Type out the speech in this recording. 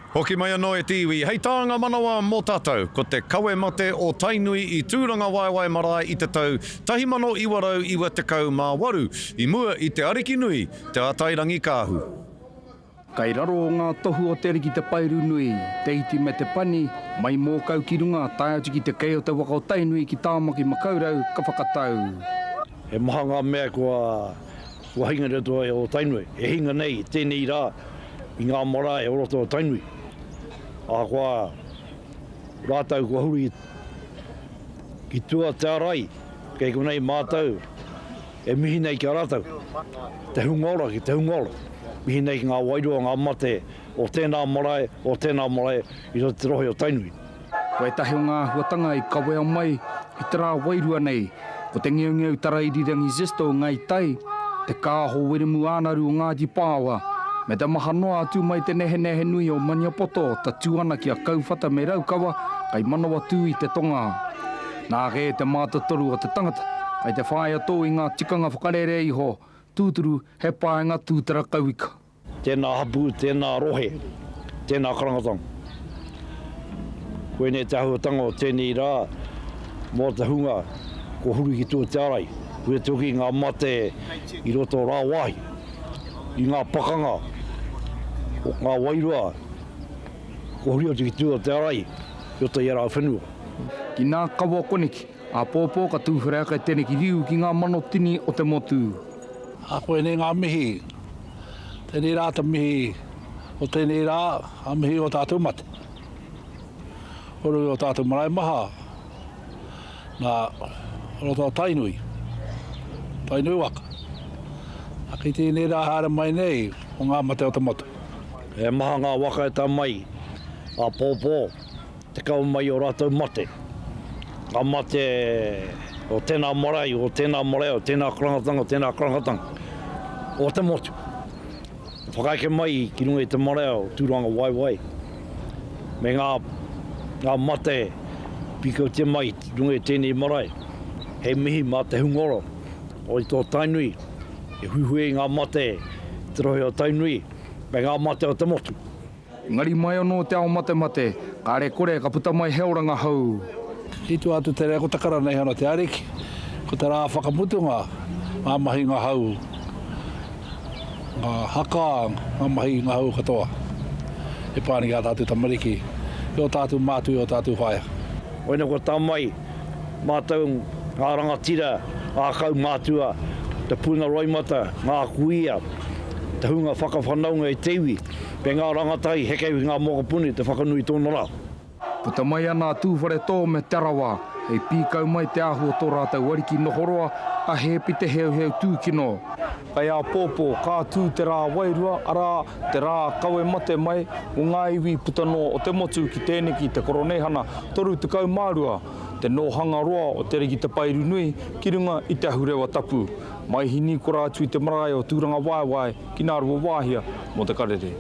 Hoki mai anō e te iwi, hei tānga manawa mō tātou, ko te kawe mate o Tainui i Tūrangawaewae marae i te tau 1998, i mua i te Ariki nui, Te Ātairangikaahu. Kai raro o ngā tohu o Te Ariki Te Paeru Nui, Te Iti me Te Pani, mai Mōkau ki runga, tae atu ki te kei o te waka o Tainui ki Tāmaki Makaurau, ka whakatau. He maha ngā mea kua hinga i roto o Tainui, e hinga nei i tēnei rā i ngā marae o roto o Tainui. Ahakoa rātou kua huri ki tua te ārai, kei konei mātou e mihi nei ki a rātou, te hunga ora ki te hunga ora, mihi nei ki ngā wairua, ngā mate o tēnā marae, o tēnā marae i roto i te rohe o Tainui. Ko ētahi o ngā āhuatanga i kawea mai i te rā wairua nei, ko te ngeungeu tarairirangi Zisto o Ngāi Tai, te kāho Wiremu Ānaru o Ngāti Pāoa, me te maha noa atu mai te nehenehe nui o Maniapoto tatū ana ki a Kauwhata me Raukawa kai Manawatū i te tonga. Nā kē te mātotoru o te tangata kai te whāia tō i ngā tikanga whakarere iho, tūturu he paenga tūtara kauika. Tēnā hapū, tēnā rohe, tēnā karangatanga. Koinei te āhuatanga o tēnei rā mō te hunga kua huri ki tua te ārai, huri atu hoki i ngā mate i roto o rāwāhi, i ngā pakanga o ngā wairua kua huri atu ki tua te ārai i roto i ērā whenua. Ki nā kawa koneki, āpōpō ka tūwhera ake teneki riu ki ngā mano tini o te motu. Ā, koinei ngā mihi, tēnei rā te mihi o tēnei rā, ngā mihi o tātou mate. Oro i o tātou marae maha, nā roto o Tainui, Tainui waka. Ā, ki tēnei rā haere mai nei, ko ngā mate o te motu. He maha ngā waka e tae mai āpōpō. Te kawe mai o ratou mate. Nga mate o tena marae, o tena marae, o tena karangatanga, o tena karangatanga o te motu. Whakaeke mai ki runga i te marae o Turangawaewae me nga nga mate pikautia mai ki runga i tenei marae hei mihi ma te hunga ora o i to Tainui e huihui ai nga mate te rohe o Tainui me nga mate o te motu. Engari mai anō te ao matemate, kāre kore ka puta mai he oranga hou. I tua atu te reo ko te Karaneihana te Ariki, ko te rā whakamutunga, ngā mahi ngahau, ngā haka, ngā mahi ngahau katoa e pā ana ki ā tātou tamariki, i ō tātou mātua, i ō tātou whaea. Koina kua tā mai mātou ngā rangatira, ngā kaumātua, te puna roimata, ngā kuia, te hunga whakawhanaunga i te iwi, me ngā rangatahi heke i ngā mokopuni te whakanui tōna rā. Puta mai ana a Tūwharetō me Te Arawa, hei pīkau mai te ahu o tō rātou ariki nohoroa, a Hēpi Te Heuheu Tūkino. Kai āpōpō, ka tū te rā wairua, arā, te rā kawe mate mai o ngā iwi puta noa o te motu ki tēneki te Koroneihana 32, te nōhanga roa o Te Ariki Te Paeru Nui ki runga i te ahurewa tapu. Mai Hinikora atu i te marae o Tūrangawaewae ki Ngāruawāhia mō Te Karere.